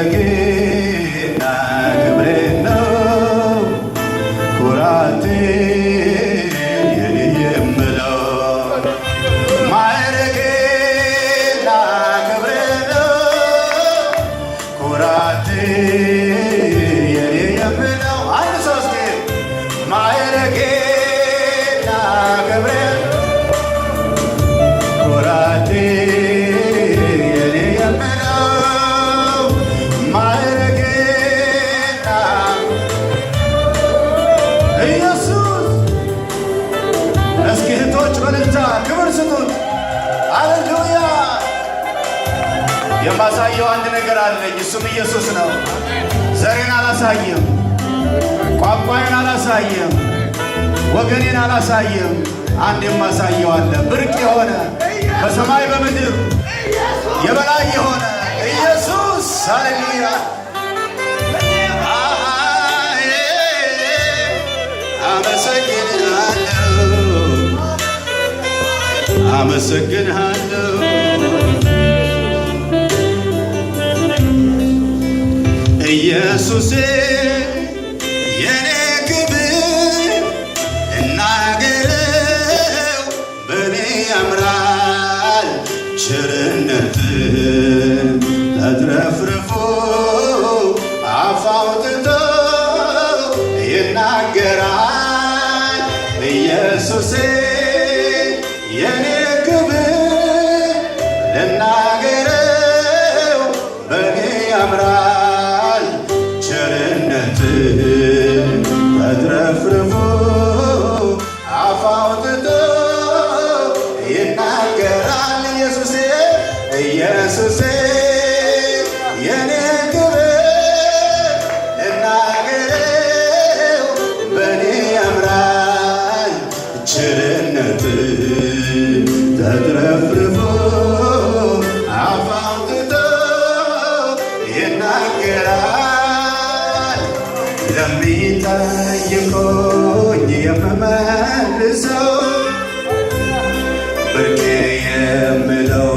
ማዕረጌና ክብሬ ነው፣ ኩራቴ የኔ የምለው። ማዕረጌና ክብሬ ነው፣ ኩራቴ የኔ የምለው። አንድ ሰው እስኪ ማዕረጌና ክብሬ፣ ኩራቴ የኔ የምለው፣ ማዕረጌና ኢየሱስ። እስኪ እህቶች በእልልታ ክብር ስጡት። ሃሌሉያ! የማሳየው አንድ ነገር አለኝ፣ እሱም ኢየሱስ ነው። ዘሬን አላሳይም፣ ቋንቋዬን አላሳይም፣ ወገኔን አላሳይም። አንድ የማሳየው አለ፣ ብርቅ የሆነ፣ በሰማይ በምድር የበላይ የሆነ ኢየሱስ። ሃሌሉያ! አይ፣ አመሰግንሃለሁ፣ አመሰግንሃለሁ። ኢየሱሴ የኔ ክብር፣ እናገረው በኔ ያምራል፣ ቸርነት ተትረፍርፎ አፍ አውጥቶ ይናገራል። ኢየሱሴ የኔ ክብር፣ ልናገረው በኔ ያምራል፣ ቸርነት ተትረፍርፎ አፍ አውጥቶ ይናገራል። ኢየሱሴ፣ ኢየሱሴ የኔ ክብር፣ ልናገረው በኔ ያምራል፣ ቸርነት ተትረፍርፎ አፍ አውጥቶ ይናገራል። ለሚጠይቁኝ የምመልሰው፣ ብርቄ የምለው፣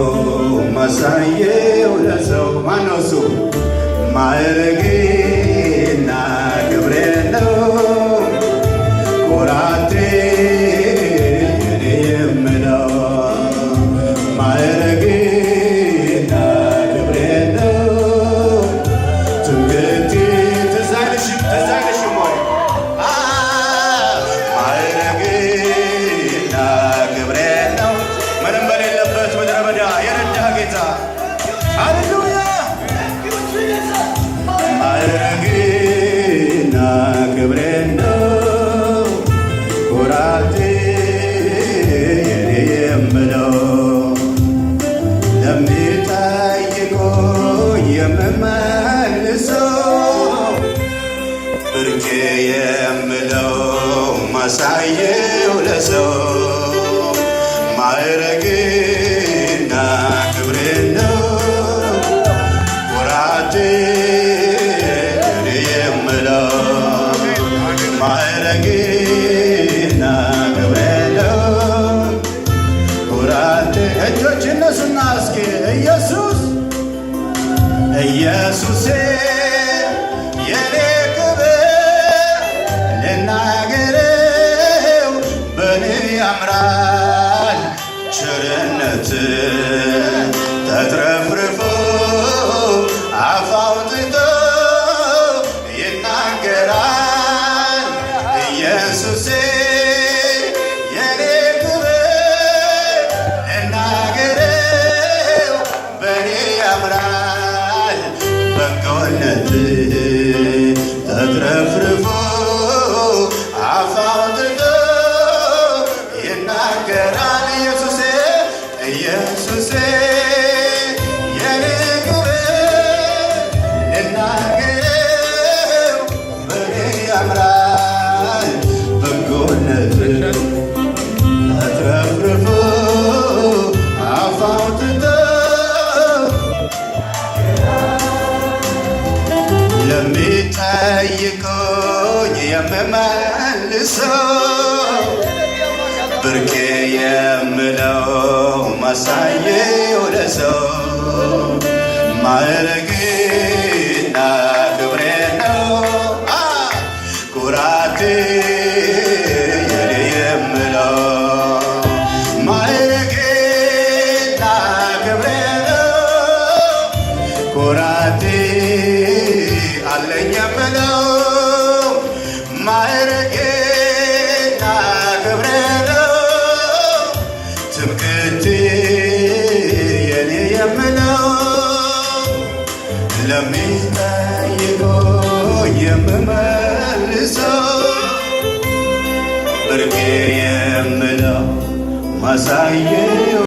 ማሳየው ለሰው ማነው እሱ? ማዕረጌና ክብሬ ነው፣ ኩራቴ የኔ የምለው። ማዕረጌና ክብሬ ነው፣ ትምክህቴ። ትዝ አይልሽም? ትዝ አይልሽም ወይ? ማዕረጌና ክብሬ ነው። ምንም በሌለበት ምድረ በዳ የረዳህ ጌታ። ሃሌሉያ! ማዕረጌና ክብሬ ነው፣ ኩራቴ የኔ የምለው። ለሚጠይቁኝ የምመልሰው፣ ብርቄ የምለው፣ ማሳየው ለሰው፣ ማዕረግና ክብሬ ነው፣ ኩራቴ የኔ የምለው። ማዕረግና ክብሬ ነው፣ ኩራቴ። እጆች እነሱና እስኪ ኢየሱስ፣ ኢየሱሴ የኔ ክብር፣ ልናገረው በኔ ያምራል፣ ቸርነት ተትረፍርፎ አፍ አውጥቶ ይናገራል። ኢየሱሴ የኔ ክብር፣ ልናገረው በኔ ያምራል፣ በጎነት ተትረፍርፎ አፍ አውጥቶ ይናገራል። ኢየሱሴ፣ ኢየሱሴ የኔ ክብር፣ ልናገረው በኔ ያምራል፣ በጎነት ተትረፍርፎ አፍ አውጥቶ። ለሚጠይቁኝ የምመልሰው፣ ብርቄ የምለው፣ ማሳየው ለሰው፣ ማዕረግና ማሳየው።